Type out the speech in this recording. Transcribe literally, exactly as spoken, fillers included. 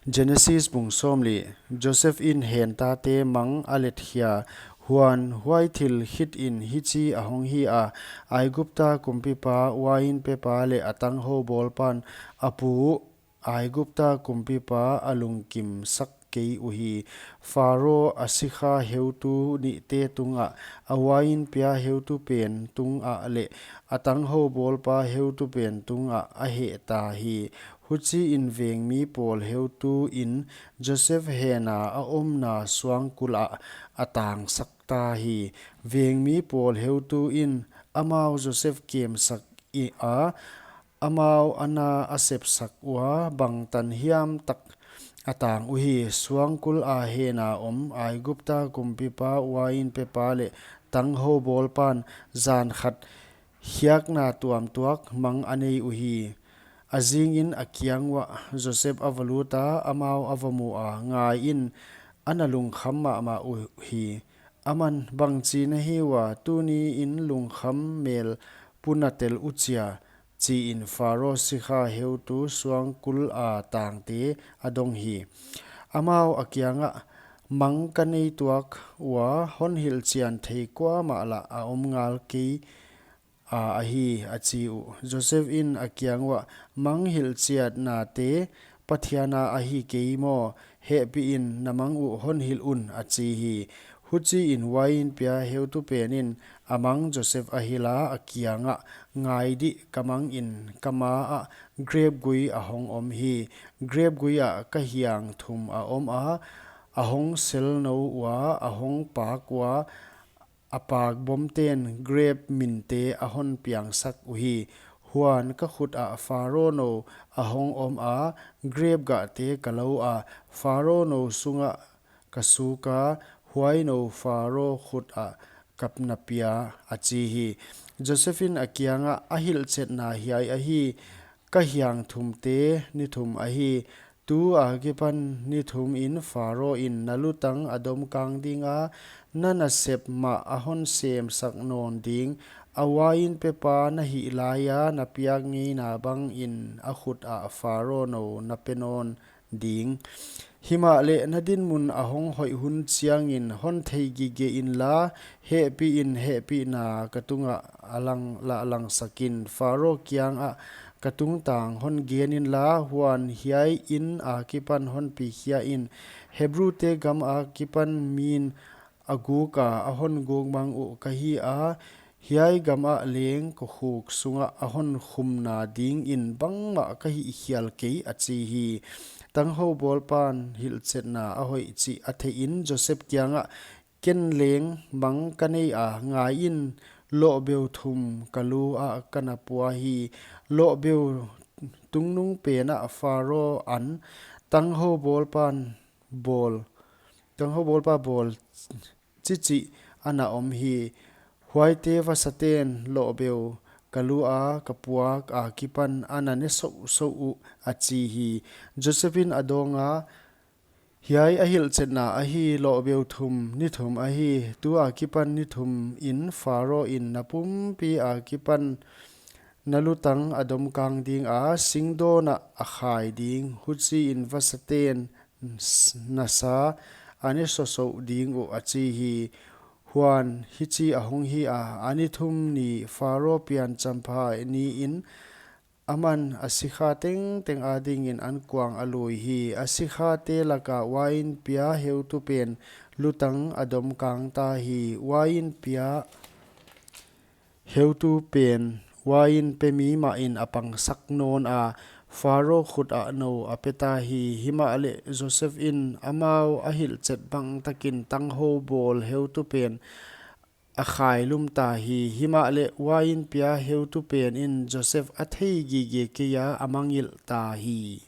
Genesis bung sawmli. Joseph in hen tate mang a let khia. Huan, huai thil khit in hichi a hong hi a, Aigupta kumpipa, uain pepa leh a tanghou bawlpan a pu Aigupta kumpipa a lungkim sak kei uhi. Pharo a sikha heutu nihte tungah, a uain pia heutu pen tungah leh a tanghou bawlpa heutu pen tungah a hehta hi. Huchiin vengmi pawl heutu in Joseph hena a omna suangkul ah a tangsak ta hi. Vengmi pawl heutu in amau Joseph kemsak i a, amau a na a sepsak ua bangtan hiam tak a tang uhi. Suangkul a hena om Aigupta kumpipa, uain pepa leh tanghou bawlpan zan khat khiakna tuamtuak mang a nei uhi. A zingin a kiang uah Joseph a va lut a, amau a va mu a, ngaiin, a na lungkham mahmah uhi. Aman, bangchi na hi ua, tuni in lungkham mel puna tel uchia, chiin Pharo sikha heutu suangkul a tangte a dong hi. Amau a kiangah, mang ka nei tuak ua, hon hilhchian thei kuamah lah a om ngal kei a ahi, a chi uh. Joseph in a kiang uah, mang hilhchiatnate Pathian a ahi kei maw? Hehpihin na mang uh hon hilh un, a chi hi. Huchiin uain pia heutu pen in a mang Joseph a hilh a, a kiangah, ngai dih, ka mang in ka ma ah grep gui a hong om hi. Grep gui ah ka hiang thum a om a, a hong sel nou ua, a hong pak ua, a pak bomten grep minte a hon piangsak uhi. Huan, ka khut ah Pharo nou a hong om a, grep gahte ka lou a, Pharo nou sungah ka suk a, huai nou Pharo khut ah ka na pia, a chi hi. Joseph in a kiangah, a hilhchetna hiai ahi, ka hiang thumte ni thum ahi. Tu akipan ni thum in Pharo in na lutang a domkang ding a, na nasep mah a hon semsak nawn ding. A uain pepa na hih lai a, na piak ngeina bangin a khut ah Pharo nou na pe nawn ding. Himahleh na dinmun a hong hoih hun chiangin hon thei gige inla, hehpihin hehpihna ka tungah a lang, lah langsak in. Pharo kiangah ka tungtang hon gen inla, huan hiai in akipan hon pikhia in. Hebrute gam akipan min a guk a, a hon guk mang uh ka hi a, hiai gam ah leng kokhuk sungah a hon khumna dingin bangmah ka hihkhial kei, a chi hi. Tanghou bawlpan hilhchetna a hoih chih a theihin Joseph kiangah, ken leng mang ka nei a, ngaiin, lohbeu thum ka lu ah ka na pua hi. Lohbeu tungnung pen ah Pharo an, tanghou bawlpan bawl, tanghou bawlpa bawl chichih a na om hi. Huaite vasaten lohbeu ka lu a ka puak akipan a na ne souhsouh uh, a chi hi. Joseph in a dawng a, hiai a hilhchetna ahi, lohbeu thum ni thum ahi. Tu akipan ni thum in Pharo in na pumpi akipan na lutang a domkang ding a, singdawn ah a khai ding. Huchiin vasaten s-, nasa a ne souhsouh ding uh, a chi hi. Huan, hichi a hong hi a, a ni thum ni Pharo pian champhai niin aman a sikha tengteng adingin ankuang a lui hi. A sikhate laka uain pia heutu pen lutang a domkang ta hi. Uain pia heutu pen uain pemi mahin a pangsak nawn a, Pharo khut ah nou a pe ta hi. Himahleh Joseph in amau a hilhchet bang takin tanghou bawl heutu pen a khailum ta hi. Himahleh uain pia heutu pen in Joseph a thei gige kei a, a mangngilh ta hi.